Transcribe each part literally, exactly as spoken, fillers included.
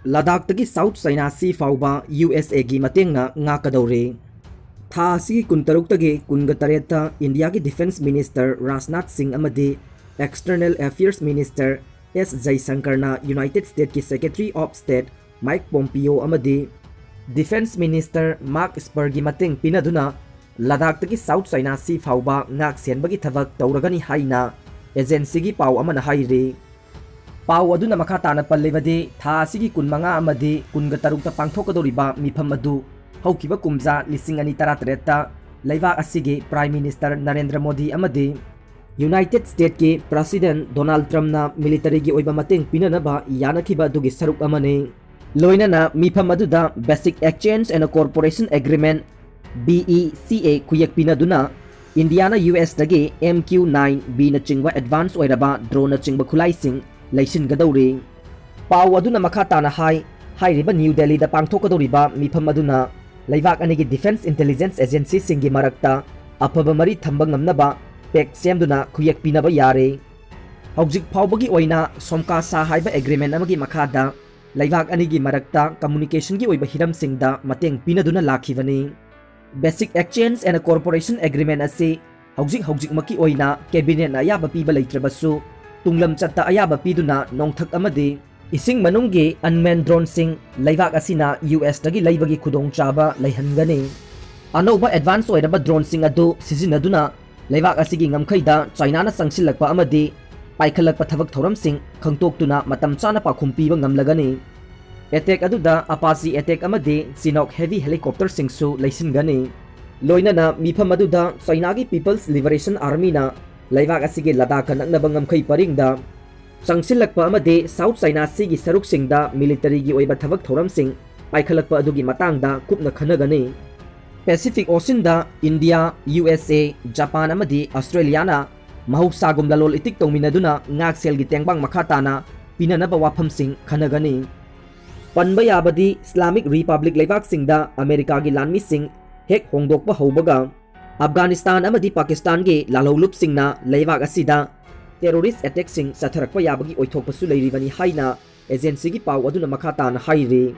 ꯂꯗꯥꯈꯇꯒꯤ South China Sea ꯐꯥꯎꯕ U S ꯑꯦꯒꯤ ꯃꯇꯦꯡꯅ ꯉꯥꯛꯀꯗꯧꯔꯤ꯫ ꯊꯥ ꯑꯁꯤꯒꯤ ꯀꯨꯟꯇꯔꯨꯛꯇꯒꯤ ꯀꯨꯟꯒ ꯇꯔꯦꯠꯇ ꯏꯟꯗꯤꯌꯥꯒꯤ Defence Minister ꯔꯥꯖꯅꯥꯊ ꯁꯤꯡ ꯑꯃꯗꯤ External Affairs Minister ꯑꯦꯁ ꯖꯩꯁꯪꯀꯔꯅ United States ꯀꯤ Secretary of State ꯃꯥꯏꯛ ꯄꯣꯝꯄꯤꯌꯣ ꯑꯃꯗꯤ Defence Minister ꯃꯥꯔꯛ ꯏꯁꯄꯔꯒꯤ ꯃꯇꯦꯡ ꯄꯤꯅꯗꯨꯅ ꯂꯗꯥꯈꯇꯒꯤ South China Sea ꯐꯥꯎꯕ ꯉꯥꯛ ꯁꯦꯟꯕꯒꯤ ꯊꯕꯛ ꯇꯧꯔꯒꯅꯤ ꯍꯥꯏꯅ agency ꯒꯤ ꯄꯥꯎ ꯑꯃꯅ ꯍꯥꯏꯔꯤ꯫ ꯄꯥꯎ ꯑꯗꯨꯅ ꯃꯈꯥ ꯇꯥꯅ ꯄꯜꯂꯤꯕꯗꯤ, ꯊꯥ ꯑꯁꯤꯒꯤ ꯀꯨꯟꯃꯉꯥ ꯑꯃꯗꯤ ꯀꯨꯟꯒ ꯇꯔꯨꯛꯇ ꯄꯥꯡꯊꯣꯛꯀꯗꯧꯔꯤꯕ ꯃꯤꯐꯝ ꯑꯗꯨ ꯍꯧꯈꯤꯕ ꯀꯨꯝꯖꯥ ꯂꯤꯁꯤꯡ ꯑꯅꯤ ꯇꯔꯥꯇꯔꯦꯠꯇ ꯂꯩꯕꯥꯛ ꯑꯁꯤꯒꯤ Prime Minister ꯅꯔꯦꯟꯗ꯭ꯔ ꯃꯣꯗꯤ ꯑꯃꯗꯤ United States ꯀꯤ President ꯗꯣꯅꯥꯜꯗ ꯇ꯭ꯔꯝꯞꯅ military ꯒꯤ ꯑꯣꯏꯕ ꯃꯇꯦꯡ ꯄꯤꯅꯅꯕ ꯌꯥꯅꯈꯤꯕ ꯑꯗꯨꯒꯤ ꯁꯔꯨꯛ ꯑꯃꯅꯤ꯫ ꯂꯣꯏꯅꯅ ꯃꯤꯐꯝ ꯑꯗꯨꯗ Basic Exchange and Cooperation Agreement, B E C A, ꯈꯨꯌꯦꯛ ꯄꯤꯅꯗꯨꯅ ꯏꯟꯗꯤꯌꯥꯅ ꯌꯨ ꯑꯦꯁ ꯇꯒꯤ M Q nine B ꯅꯆꯤꯡꯕ advance ꯑꯣꯏꯔꯕ drone ꯅꯆꯤꯡꯕ ꯈꯨꯠꯂꯥꯏꯁꯤꯡ ꯂꯩꯁꯤꯟꯒꯗꯧꯔꯤ꯫ ꯄꯥꯎ ꯑꯗꯨꯅ ꯃꯈꯥ ꯇꯥꯅ ꯍꯥꯏ, ꯍꯥꯏꯔꯤꯕ ꯅ꯭ꯌꯨ ꯗꯦꯜꯂꯤꯗ ꯄꯥꯡꯊꯣꯛꯀꯗꯧꯔꯤꯕ ꯃꯤꯐꯝ ꯑꯗꯨꯅ ꯂꯩꯕꯥꯛ ꯑꯅꯤꯒꯤ defence intelligence agency ꯁꯤꯡꯒꯤ ꯃꯔꯛꯇ ꯑꯐꯕ ꯃꯔꯤ ꯊꯝꯕ ꯉꯝꯅꯕ pact ꯁꯦꯝꯗꯨꯅ ꯈꯨꯌꯦꯛ ꯄꯤꯅꯕ ꯌꯥꯔꯦ꯫ ꯍꯧꯖꯤꯛ ꯐꯥꯎꯕꯒꯤ ꯑꯣꯏꯅ ꯁꯣꯝꯀꯥꯁꯥ ꯍꯥꯏꯕ agreement ꯑꯃꯒꯤ ꯃꯈꯥꯗ ꯂꯩꯕꯥꯛ ꯑꯅꯤꯒꯤ ꯃꯔꯛꯇ communication ꯒꯤ ꯑꯣꯏꯕ ꯍꯤꯔꯝꯁꯤꯡꯗ ꯃꯇꯦꯡ ꯄꯤꯅꯗꯨꯅ ꯂꯥꯛꯈꯤꯕꯅꯤ꯫ Basic Exchange and Cooperation Agreement ꯑꯁꯤ ꯍꯧꯖꯤꯛ ꯍꯧꯖꯤꯛꯃꯛꯀꯤ ꯑꯣꯏꯅ cabinet ꯅ ꯑꯌꯥꯕ ꯄꯤꯕ ꯂꯩꯇ꯭ꯔꯕꯁꯨ, ꯇꯨꯡꯂꯝꯆꯠꯇ ꯑꯌꯥꯕ ꯄꯤꯗꯨꯅ ꯅꯣꯡꯊꯛ ꯑꯃꯗꯤ ꯏꯁꯤꯡ ꯃꯅꯨꯡꯒꯤ unmanned drone ꯁꯤꯡ ꯂꯩꯕꯥꯛ ꯑꯁꯤꯅ ꯌꯨ ꯑꯦꯁ ꯇꯒꯤ ꯂꯩꯕꯒꯤ ꯈꯨꯗꯣꯡꯆꯥꯕ ꯂꯩꯍꯟꯒꯅꯤ꯫ ꯑꯅꯧꯕ advance ꯑꯣꯏꯔꯕ drone ꯁꯤꯡ ꯑꯗꯨ ꯁꯤꯖꯤꯟꯅꯗꯨꯅ ꯂꯩꯕꯥꯛ ꯑꯁꯤꯒꯤ ꯉꯝꯈꯩꯗ ꯆꯥꯏꯅꯥꯅ ꯆꯪꯁꯤꯜꯂꯛꯄ ꯑꯃꯗꯤ ꯄꯥꯏꯈꯠꯂꯛꯄ ꯊꯕꯛ ꯊꯧꯔꯝꯁꯤꯡ ꯈꯪꯗꯣꯛꯇꯨꯅ ꯃꯇꯝ ꯆꯥꯅ ꯄꯥꯎꯈꯨꯝ ꯄꯤꯕ ꯉꯝꯂꯒꯅꯤ꯫ Attack ꯑꯗꯨꯗ Apache attack ꯑꯃꯗꯤ Chinook heavy helicopter ꯁꯤꯡꯁꯨ ꯂꯩꯁꯤꯟꯒꯅꯤ꯫ ꯂꯣꯏꯅꯅ ꯃꯤꯐꯝ ꯑꯗꯨꯗ ꯆꯥꯏꯅꯥꯒꯤ People's Liberation Army ꯅ ꯂꯩꯕꯥꯛ ꯑꯁꯤꯒꯤ ꯂꯗꯥꯈꯀ ꯅꯛꯅꯕ ꯉꯝꯈꯩ ꯄꯔꯤꯡꯗ ꯆꯪꯁꯤꯜꯂꯛꯄ ꯑꯃꯗꯤ South China Sea ꯒꯤ ꯁꯔꯨꯛꯁꯤꯡꯗ military ꯒꯤ ꯑꯣꯏꯕ ꯊꯕꯛ ꯊꯧꯔꯝꯁꯤꯡ ꯄꯥꯏꯈꯠꯂꯛꯄ ꯑꯗꯨꯒꯤ ꯃꯇꯥꯡꯗ ꯀꯨꯞꯅ ꯈꯟꯅꯒꯅꯤ꯫ Pacific Ocean ꯗ ꯏꯟꯗꯤꯌꯥ, ꯌꯨ ꯑꯦꯁ ꯑꯦ, ꯖꯄꯥꯟ ꯑꯃꯗꯤ ꯑꯁꯇ꯭ꯔꯦꯂꯤꯌꯥꯅ ꯃꯍꯧꯁꯥꯒꯨꯝ ꯂꯂꯣꯟ ꯏꯇꯤꯛ ꯇꯧꯃꯤꯟꯅꯗꯨꯅ ꯉꯥꯛꯁꯦꯜꯒꯤ ꯇꯦꯡꯕꯥꯡ ꯃꯈꯥ ꯇꯥꯅ ꯄꯤꯅꯅꯕ ꯋꯥꯐꯝꯁꯤꯡ ꯈꯟꯅꯒꯅꯤ꯫ ꯄꯟꯕ ꯌꯥꯕꯗꯤ, Islamic Republic ꯂꯩꯕꯥꯛꯁꯤꯡꯗ ꯑꯃꯦꯔꯤꯀꯥꯒꯤ ꯂꯥꯟꯃꯤꯁꯤꯡ ꯍꯦꯛ ꯍꯣꯡꯗꯣꯛꯄ ꯍꯧꯕꯒ, ꯑꯐꯒꯥꯅꯤꯁꯇꯥꯟ ꯑꯃꯗꯤ ꯄꯥꯀꯤꯁꯇꯥꯟꯒꯤ ꯂꯥꯜꯍꯧꯂꯨꯞꯁꯤꯡꯅ ꯂꯩꯕꯥꯛ ꯑꯁꯤꯗ terrorist attack ꯁꯤꯡ ꯆꯠꯊꯔꯛꯄ ꯌꯥꯕꯒꯤ ꯑꯣꯏꯊꯣꯛꯄꯁꯨ ꯂꯩꯔꯤꯕꯅꯤ ꯍꯥꯏꯅ ꯑꯦꯖꯦꯟꯁꯤꯒꯤ ꯄꯥꯎ ꯑꯗꯨꯅ ꯃꯈꯥ ꯇꯥꯅ ꯍꯥꯏꯔꯤ꯫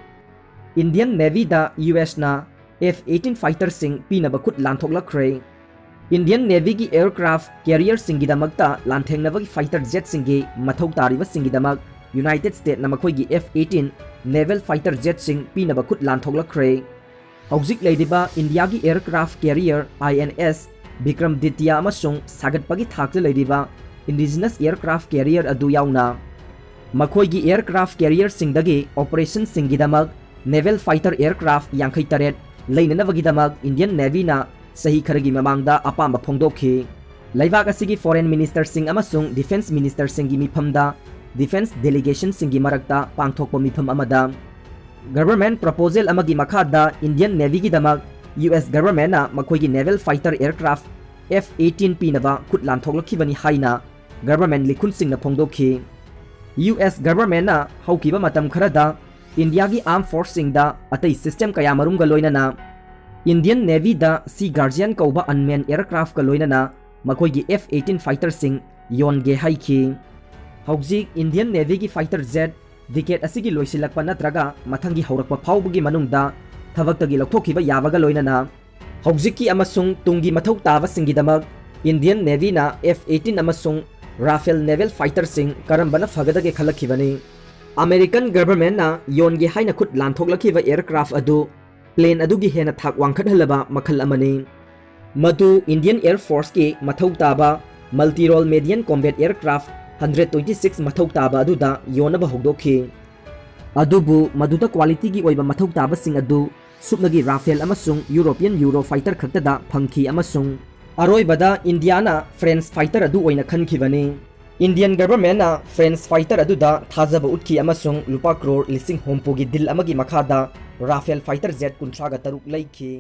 Indian Navyꯗ USꯅ F eighteen fighterꯁꯤꯡ ꯄꯤꯅꯕ ꯈꯨꯠ ꯂꯥꯟꯊꯣꯛꯂꯛꯈ꯭ꯔꯦ꯫ Indian Navyꯒꯤ aircraft carrierꯁꯤꯡꯒꯤꯗꯃꯛꯇ ꯂꯥꯟꯊꯦꯡꯅꯕꯒꯤ fighter jetꯁꯤꯡꯒꯤ ꯃꯊꯧ ꯇꯥꯔꯤꯕꯁꯤꯡꯒꯤꯗꯃꯛ United Statesꯅ ꯃꯈꯣꯏꯒꯤ F eighteen naval fighter jetꯁꯤꯡ ꯄꯤꯅꯕ ꯈꯨꯠ ꯂꯥꯟꯊꯣꯛꯂꯛꯈ꯭ꯔꯦ꯫ ꯍꯧꯖꯤꯛ ꯂꯩꯔꯤꯕ ꯏꯟꯗꯤꯌꯥꯒꯤ aircraft carrier INS ꯕꯤꯀ꯭ꯔꯝꯗꯤꯇ꯭ꯌ ꯑꯃꯁꯨꯡ ꯁꯥꯒꯠꯄꯒꯤ ꯊꯥꯛꯇ ꯂꯩꯔꯤꯕ indigenous aircraft carrier ꯑꯗꯨ ꯌꯥꯎꯅ ꯃꯈꯣꯏꯒꯤ aircraft carrierꯁꯤꯡꯗꯒꯤ operationꯁꯤꯡꯒꯤꯗꯃꯛ naval fighter aircraft ꯌꯥꯡꯈꯩ ꯇꯔꯦꯠ ꯂꯩꯅꯅꯕꯒꯤꯗꯃꯛ Indian Navyꯅ ꯆꯍꯤ ꯈꯔꯒꯤ ꯃꯃꯥꯡꯗ ꯑꯄꯥꯝꯕ ꯐꯣꯡꯗꯣꯛꯈꯤ꯫ ꯂꯩꯕꯥꯛ ꯑꯁꯤꯒꯤ foreign ministerꯁꯤꯡ ꯑꯃꯁꯨꯡ defence ministerꯁꯤꯡꯒꯤ ꯃꯤꯐꯝꯗ defence delegationꯁꯤꯡꯒꯤ ꯃꯔꯛꯇ ꯄꯥꯡꯊꯣꯛꯄ ꯃꯤꯐꯝ ꯑꯃꯗ government proposal ꯑꯃꯒꯤ ꯃꯈꯥꯗ Indian Navyꯒꯤꯗꯃꯛ US governmentꯅ ꯃꯈꯣꯏꯒꯤ naval fighter aircraft F eighteen ꯄꯤꯅꯕ ꯈꯨꯠ ꯂꯥꯟꯊꯣꯛꯂꯛꯈꯤꯕꯅꯤ ꯍꯥꯏꯅ government ꯂꯤꯈꯨꯟꯁꯤꯡꯅ ꯐꯣꯡꯗꯣꯛꯈꯤ꯫ US governmentꯅ ꯍꯧꯈꯤꯕ ꯃꯇꯝ ꯈꯔꯗ ꯏꯟꯗꯤꯌꯥꯒꯤ armed forceꯁꯤꯡꯗ ꯑꯇꯩ system ꯀꯌꯥꯃꯔꯨꯝꯒ ꯂꯣꯏꯅꯅ Indian Navyꯗ Sea Guardian ꯀꯧꯕ unmanned aircraftꯀ ꯂꯣꯏꯅꯅ ꯃꯈꯣꯏꯒꯤ F eighteen fighterꯁꯤꯡ ꯌꯣꯟꯒꯦ ꯍꯥꯏꯈꯤ꯫ ꯍꯧꯖꯤꯛ Indian Navyꯒꯤ fighter jet decade ꯑꯁꯤꯒꯤ ꯂꯣꯏꯁꯤꯜꯂꯛꯄ ꯅꯠꯇ꯭ꯔꯒ ꯃꯊꯪꯒꯤ ꯍꯧꯔꯛꯄ ꯐꯥꯎꯕꯒꯤ ꯃꯅꯨꯡꯗ ꯊꯕꯛꯇꯒꯤ ꯂꯧꯊꯣꯛꯈꯤꯕ ꯌꯥꯕꯒ ꯂꯣꯏꯅꯅ ꯍꯧꯖꯤꯛꯀꯤ ꯑꯃꯁꯨꯡ ꯇꯨꯡꯒꯤ ꯃꯊꯧ ꯇꯥꯕꯁꯤꯡꯒꯤꯗꯃꯛ Indian Navyꯅ F eighteen ꯑꯃꯁꯨꯡ Rafale naval fighterꯁꯤꯡ ꯀꯔꯝꯕꯅ ꯐꯒꯗꯒꯦ ꯈꯜꯂꯛꯈꯤꯕꯅꯤ꯫ American governmentꯅ ꯌꯣꯟꯒꯦ ꯍꯥꯏꯅ ꯈꯨꯠ ꯂꯥꯟꯊꯣꯛꯂꯛꯈꯤꯕ aircraft ꯑꯗꯨ plane ꯑꯗꯨꯒꯤ ꯍꯦꯟꯅ ꯊꯥꯛ ꯋꯥꯡꯈꯠꯍꯜꯂꯕ ꯃꯈꯜ ꯑꯃꯅꯤ꯫ ꯃꯗꯨ Indian Air Forceꯀꯤ ꯃꯊꯧ ꯇꯥꯕ multi-role medium combat aircraft hundred twenty six ꯃꯊꯧ ꯇꯥꯕ ꯑꯗꯨꯗ ꯌꯣꯟꯅꯕ ꯍꯧꯗꯣꯛꯈꯤ꯫ ꯑꯗꯨꯕꯨ ꯃꯗꯨꯗ qualityꯒꯤ ꯑꯣꯏꯕ ꯃꯊꯧ ꯇꯥꯕꯁꯤꯡ ꯑꯗꯨ ꯁꯨꯞꯅꯒꯤ Rafale ꯑꯃꯁꯨꯡ European Eurofighter ꯈꯛꯇꯗ ꯐꯪꯈꯤ ꯑꯃꯁꯨꯡ ꯑꯔꯣꯏꯕꯗ ꯏꯟꯗꯤꯌꯥꯅ French fighter ꯑꯗꯨ ꯑꯣꯏꯅ ꯈꯟꯈꯤꯕꯅꯤ꯫ Indian governmentꯅ French fighter ꯑꯗꯨꯗ ꯊꯥꯖꯕ ꯎꯠꯈꯤ ꯑꯃꯁꯨꯡ ꯂꯨꯄꯥ ꯀ꯭ꯔꯣꯔ ꯂꯤꯁꯤꯡ ꯍꯨꯝꯐꯨꯒꯤ deal ꯑꯃꯒꯤ ꯃꯈꯥꯗ Rafale fighter jet ꯀꯨꯟꯊ꯭ꯔꯥꯒ ꯇꯔꯨꯛ ꯂꯩꯈꯤ꯫